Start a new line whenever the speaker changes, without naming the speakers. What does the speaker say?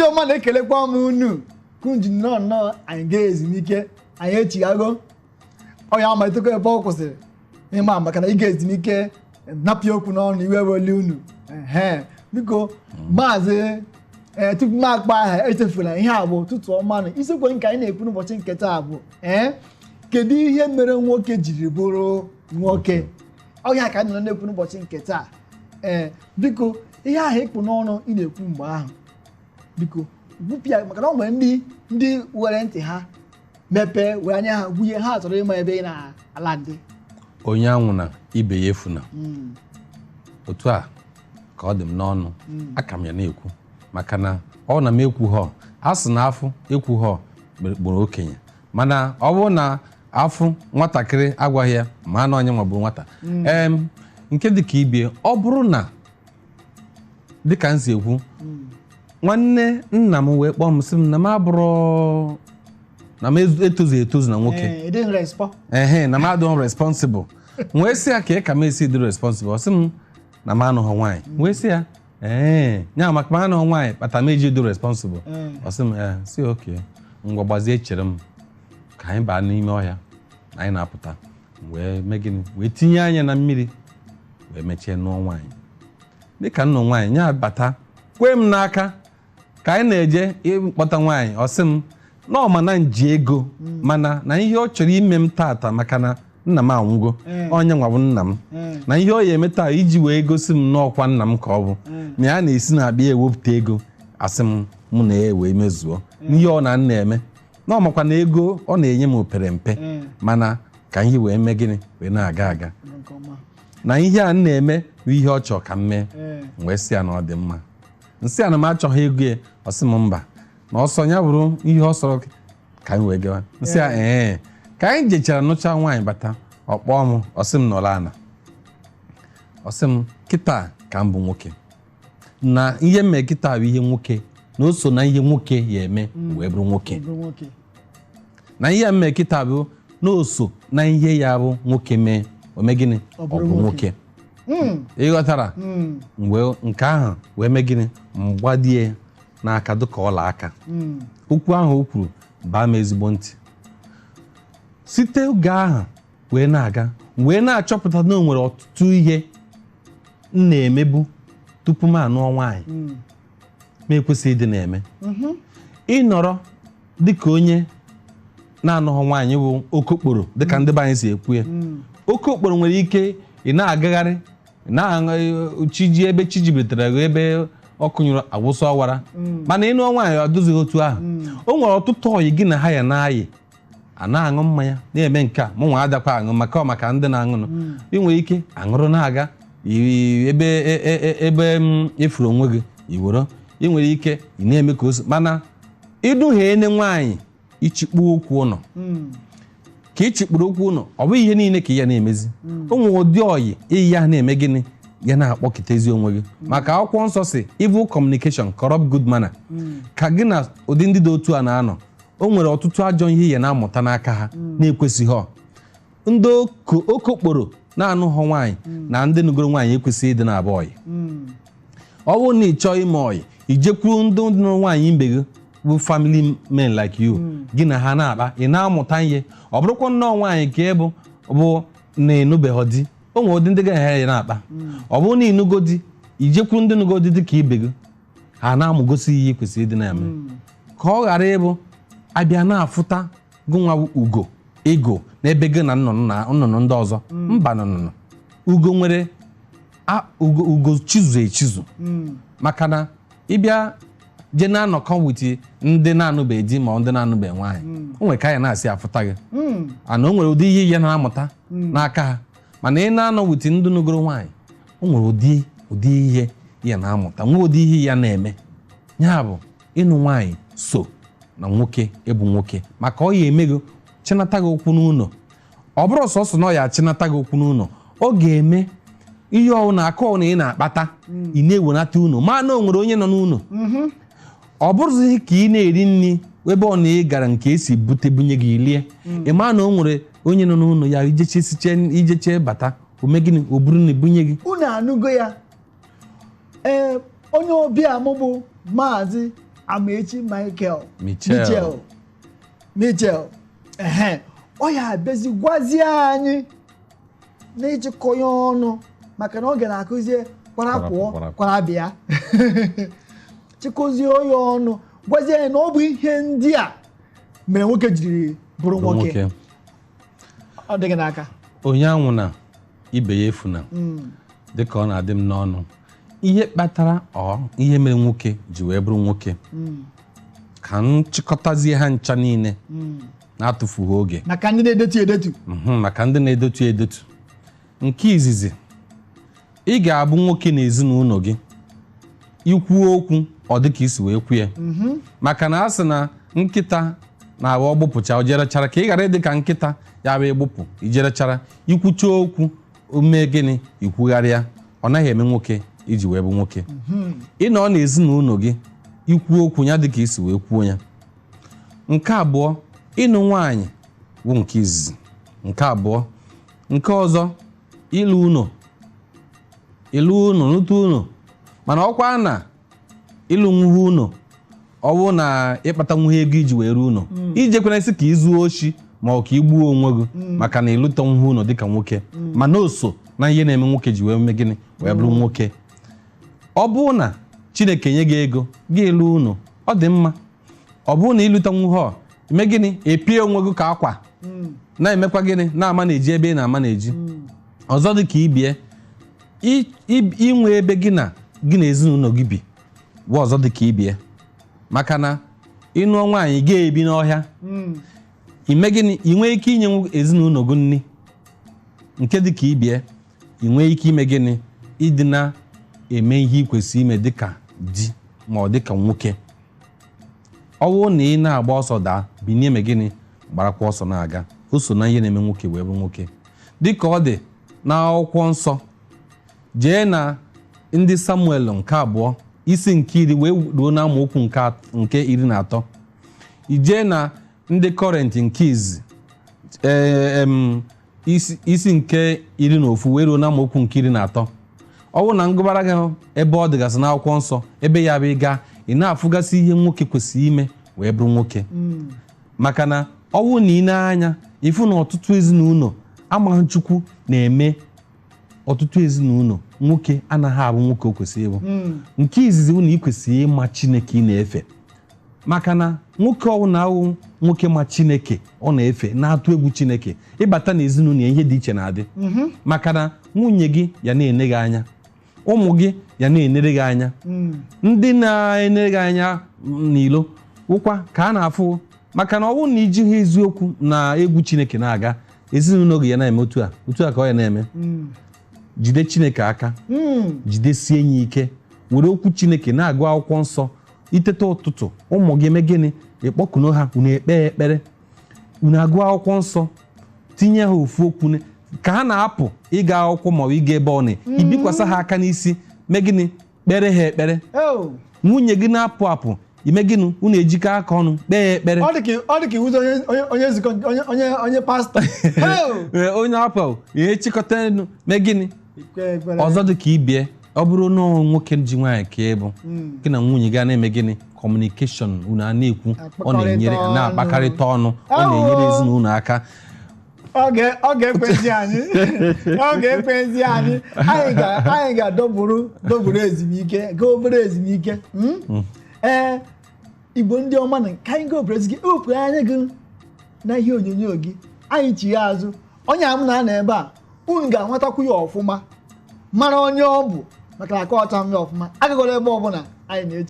Ọma na-ekelekwa m unu kunji nnọọ nnọọ. Anyị ga-ezumike, anyị echighago ọ ya amalitekwa ebe ọ kwụsịrị ịma maka na ị ga-ezumike napịa okwu n'ọnụ iwe weli unu. Ehe, biko maazị, ee, tupu m akpa aha, echefula ihe a bụ Ụtụtụ Ọma na isiokwu nke anyị na-ekwu n'ụbọchị nke taa bụ kedu ihe mere nwoke jiri bụrụ nwoke? Ọ ya ka anyị nọ na-ekwu n'ụbọchị nke taa. Ee, biko, ihe ahụ ịkpụ n'ọnụ ị na-ekwu mgbe ahụ, biko gwupịa, maka na ọ nwere ndị were ntị ha mepee, were anya ha gwunye, ha chọrọ ịma ebe ị na-ala ndị.
Onye anwụ na ibe ya efuna. Otu a ka ọ dị m n'ọnụ, aka m ya na-ekwu, maka na ọ na m ekwughọ a sị na afụ ekwughọ gburu okenye, mana ọ bụrụ na afụ nwatakịrị agwaghị ya ma na onye nwa bụ nwata. Nke dị ka ibie, ọ bụrụ na dịka m si ekwu, nwanne nna m wee kpọọ m sị m na m abụrụ na m etozu etozu na nwoke.
Ee, ịdị respo
Ehe, na m adịghị responsible. Wee sị ya ka ị ka m esi dị responsible? Ọ sị m na m anụghị nwaanyị. Wee sị ya, ee, nya maka m anụghị nwaanyị kpata m eji dị responsible? Ọ sị m ee. Si oke, ngwa, gbazie, chere m ka anyị baa n'ime ọhịa na anyị na-apụta. M wee mee gịnị? Wee tinye anya na mmiri, wee mechie nụọ nwaanyị. Dịka nnụ nwaanyị nya bata kwee m n'aka ka anyị na-eje ịkpọta nwaanyị, ọ sị m na ọ ma na nji ego, mana na ihe ọ chọrọ ime m tata, maka na nna m anwụgo, onye nwa bụ nna m, na ihe ọ ya eme taa iji wee gosi m n'ọkwa nna m ka ọ bụ na ya na-esi na-abịa ewepụta ego, asị m mụ na ya wee mezuo n'ihe ọ na nna eme, na ọ makwa na ego ọ na-enye m opere mpe, mana ka ihe wee mee gịnị, wee na-aga aga
nke ọma,
na ihe a m na-eme bụ ihe ọ chọrọ ka m mee. M wee sị ya na ọ dị mma. Nsị ya na m achọghị ego ya. Ọ sị m mba, na ọsọ ya bụrụ ihe ọ sọrọ ka anyị wee gawa. Nsị ya ee. Ka anyị jechara nụcha nwaanyị bata, ọ kpọọ m, ọ sị m nọrọ ana, ọ sị m kịta ka m bụ nwoke, na ihe m mee kịta bụ ihe nwoke, na o so na ihe nwoke ya eme wee bụrụ nwoke.
Bụrụ nwoke.
Na ihe m mee kịta bụ na o so na ihe ya bụ nwoke mee, o mee gịnị?
Ọ
Ọ
bụrụ
bụ
nwoke.
nwoke. Ị ghọtara? Mgbe nke ahụ wee mee gịnị, mgbadie n'aka dịka ọla aka. Okwu ahụ o kwuru baa m ezigbo ntị. Site oge ahụ wee na-aga, wee na-achọpụta na o nwere ọtụtụ ihe m na-emebu tupu m anụọ nwaanyị ma ekwesịghị ịdị na-eme. Ịnọrọ dịka onye na-anụghị nwaanyị bụ okokporo, dịka ndị be anyị si ekwu ya, okokporo nwere ike ị na-agagharị, ị na-aṅụ chiji ebe chi jibitere gị, ebe ọkụ nyụrụ awụsa ọwara. Mana ịnụọ nwaanyị, ọ dụzighị otu ahụ. O nwere ọtụtụ ọyị gị na ha ya na-ayị, a na-aṅụ mmanya, na-eme nke a. Mụ nwa adakwa aṅụ, maka ọ maka ndị na-aṅụnụ. Ị nwere ike aṅụrụ na-aga ebe ebe m ifuru onwe gị iwero. Ị nwere ike ị na-eme ka o si, mana ịdụghee nne nwaanyị, ichikpu okwu ụlọ ka ị chịkpụrụ okwu ụlọ, ọ bụghị ihe niile ka ị ya na-emezi. O nwere ụdị ọyị iyi ya na-eme gịnị, ya na-akpọkitezi onwe gị, maka Akwụkwọ Nsọ si evil communication corrupt good manner. Ka gị na ụdị ndị dị otu a na-anọ, o nwere ọtụtụ ajọ ihe ya na-amụta n'aka ha na-ekwesịghị. Ọ ndị okokporo na-anụghọ nwaanyị na ndị nugoro nwaanyị ekwesịghị ịdị na-abụ ọyị. Ọ bụrụ na ị chọọ ime ọyị, ijekwuru ndị nụrụ nwaanyị ibe gị bụ family men like you, gị na ha na-akpa, ị na-amụta ihe. Ọ bụrụkwa nnọọ nwaanyị ka ị bụ na ịnụbeghị di, o nwere ụdị ndị gị na ha ya na-akpa. Ọ bụrụ na ịnụgo di, ijekwuru ndị nụgo di dị ka ibe gị, ha na-amụgosi ihe ị kwesịrị ịdị na-eme, ka ọ ghara ịbụ abịa na-afụta gụnwa ugo ego n'ebe gị na nnụnụ na nnụnụ ndị ọzọ. Mba, nnụnụ ugo nwere ugo, ugo chizu echizu, maka na ịbịa je na-anọkọ with ndị na-anụbeghị di ma ọ ndị na-anụbeghị nwaanyị, o nwere ka ya na-asị afụta gị, ana o nwere ụdị ihe ya na-amụta n'aka ha. Mana ị na-anọ with ndị nugoro nwaanyị, o nwere ụdị ihe ya na-amụta, nwee ụdị ihe ya na-eme. Ya bụ ịnụ nwaanyị so na nwoke ịbụ nwoke, maka ọ ya eme gị chinata gị okwu n'ụlọ. Ọ bụrụ sọsọ na ọ ya achinata gị okwu n'ụlọ, ọ ga-eme ihe ọwụ na akụ ọwụ na ị na-akpata, ị na-ewenata ụlọ, ma na o nwere onye nọ n'ụlọ. Ọ bụrụzi ka ị na-eri nri ebe ọ na ị gara nke esi bute bunye gị lie, ị ma na o nwere onye nọ n'ụlọ ya. Ijeche siche, ijeche bata, o mee gịnị? O buru na bunye gị.
Unu anụgo ya. Ee, onye ọbịa m bụ Maazị Amaechi Michael.
Michel.
Michel. Michel, ehe, ọ ya abịazi gwazie anyị na ịchịkọ ya ọnụ, maka na oge na-akụzie kwara
Kwara
pụọ
kwara.
Kwara bịa, chịkọzie ya ọnụ, gwazie anyị na ọ bụ ihe ndị a mere nwoke jiri bụrụ
bụ
nwoke.
nwoke.
Ọ dịghị n'aka.
Onye anwụ na ibe ya efuna, dịka ọ na-adị m n'ọnụ, ihe kpatara ọ ihe mere nwoke ji wee bụrụ nwoke, ka m chịkọtazie ha ncha niile na-atụfughị oge.
Maka ndị na-edetu edetu.
Maka ndị na-edetu edetu, nke izizi, ị ga-abụ nwoke n'ezinụlọ gị. Ikwu okwu, ọ dị ka isi wee kwu ya, maka na a sị na nkịta na-abụ ọgbụpụcha o jerechara, ka ị ghara ịdị ka nkịta ya bụ ịgbụpụ ijerechara. Ikwucha okwu, o mee gịnị, ikwugharịa. Ọ naghị eme nwoke iji wee bụ nwoke. Ịnọ n'ezinụlọ gị, ikwu okwu ya dị ka isi wee kwuo ya. Nke abụọ, ịnụ nwaanyị bụ nke izizi. Nke abụọ, nke ọzọ, ịlụ ụlọ, ịlụ ụlọ, lụta ụlọ. Mana ọkwa na ịlụ nwuhe ụlọ, ọ bụrụ na ịkpata nwuhe ego iji wee ruo ụlọ, ijekwana sị ka ị zuo oshi ma ọ ka ị gbuo onwe gị maka na ịlụta nwuhe ụlọ dịka nwoke. Mana o so na ihe na-eme nwoke ji wee mee gịnị, wee bụrụ nwoke. Ọ bụrụ na Chineke nye gị ego gị elu ụlọ, ọ dị mma. Ọ bụrụ na ịlụta nwuhe, ọ eme gịnị, epie onwe gị ka akwa na-emekwa gịnị, na-ama na-eji ebe ị na-ama na-eji. Ọzọ dị ka ibie, inwe ebe gị na gị na ezinụlọ gị bi bụ ọzọ dị ka ibie, maka na ịnụọ nwaanyị ga-ebi n'ọhịa, ime gịnị, ị nwee ike inye ezinụlọ gị nri. Nke dị ka ibie, ị nwee ike ime gịnị, ịdị na-eme ihe ị kwesịrị ime dịka di ma ọ dịka nwoke. Ọ bụrụ na ị na-agba ọsọ daa, binie, eme gịnị, gbarakwa ọsọ na-aga. O so na ihe na-eme nwoke wee bụ nwoke. Dịka ọ dị n'akwụkwọ nsọ, jee na ndị Samuel nke abụọ, isi nke 10 wee ruo na amaokwu nke 13. Ijee na ndị Kọrịntị nke izi, isi nke 11 wee ruo na amaokwu nke 13. Ọ bụrụ na ngụbara gị ebe ọ dịgasị n'akwụkwọ nsọ, ebe ya bụ ị gaa, ị na-afụgasị ihe nwoke kwesịrị ime wee bụrụ nwoke. Maka na ọ bụrụ na ị na-anya ịfụ na ọtụtụ ezinụlọ amaghị Chukwu na-eme, ọtụtụ ezinụlọ nwoke anaghị abụ nwoke o kwesịrị ịbụ. Nke izizi bụ na ị kwesịrị ịma Chineke ị na-efe, maka na nwoke ọbụla ahụ nwoke ma Chineke ọ na-efe, na-atụ egwu Chineke, ịbata n'ezinụlọ ya, ihe dị iche na-adị, maka na nwunye gị ya na-ene gị anya, ụmụ gị ya na-enere gị anya, ndị na-enere gị anya n'ilo wụkwa ka a na-afụ. Maka na ọ bụrụ na iji ha eziokwu na egwu Chineke na-aga, ezinụlọ gị ya na-eme otu a, otu a ka ọ ya na-eme. Jide Chineke aka, jidesie ya ike, were okwu Chineke na-agụ akwụkwọ nsọ. Itete ụtụtụ, ụmụ gị eme gịnị, ịkpọkuno ha, unu ekpe ekpere, unu agụ akwụkwọ nsọ, tinye ha ofu okwu ka ha na-apụ ịga akwụkwọ maọbụ ịga ebe ọ na ibikwasa ha aka n'isi, mee gịnị, kpere ha ekpere.
Oh.
Nwunye gị na-apụ apụ, ime gịnị, unu ejikọ aka ọnụ kpee ekpere.
Ọ dị ka iwuzi onye nzukọ, onye pastọ. Oh!
Ee, onye apụ ihe chịkọta elu, mee gịnị.
Ikpe ekpere.
Ọzọ dị ka ibie, ọ bụrụ na ọ nwoke ji nwaanyị ka ịbụ, gị na nwunye gị a na-eme gịnị, communication, unu a na-ekwu, ọ na-enyere
Akpakọrịta ọnụ.
na-akpakọrịta ọnụ, ọ na-enyere ezinụlọ aka.
Ọ ga-ekwezi anyị anyị ga-adọburu dọburu ezumike, gaa obere ezumike. Ee, Igbo ndị ọma, na ka anyị gaa obere ezumike, ewepụ anya gị na ihe onyonyo gị. Anyị chigha azụ, onye a m na-anọ ebe a, unu ga-anwatakwu ya ọfụma, mara onye ọ bụ, maka na aka ọcha m ya ọfụma. Agagọla ebe ọbụla, anyị na-eche.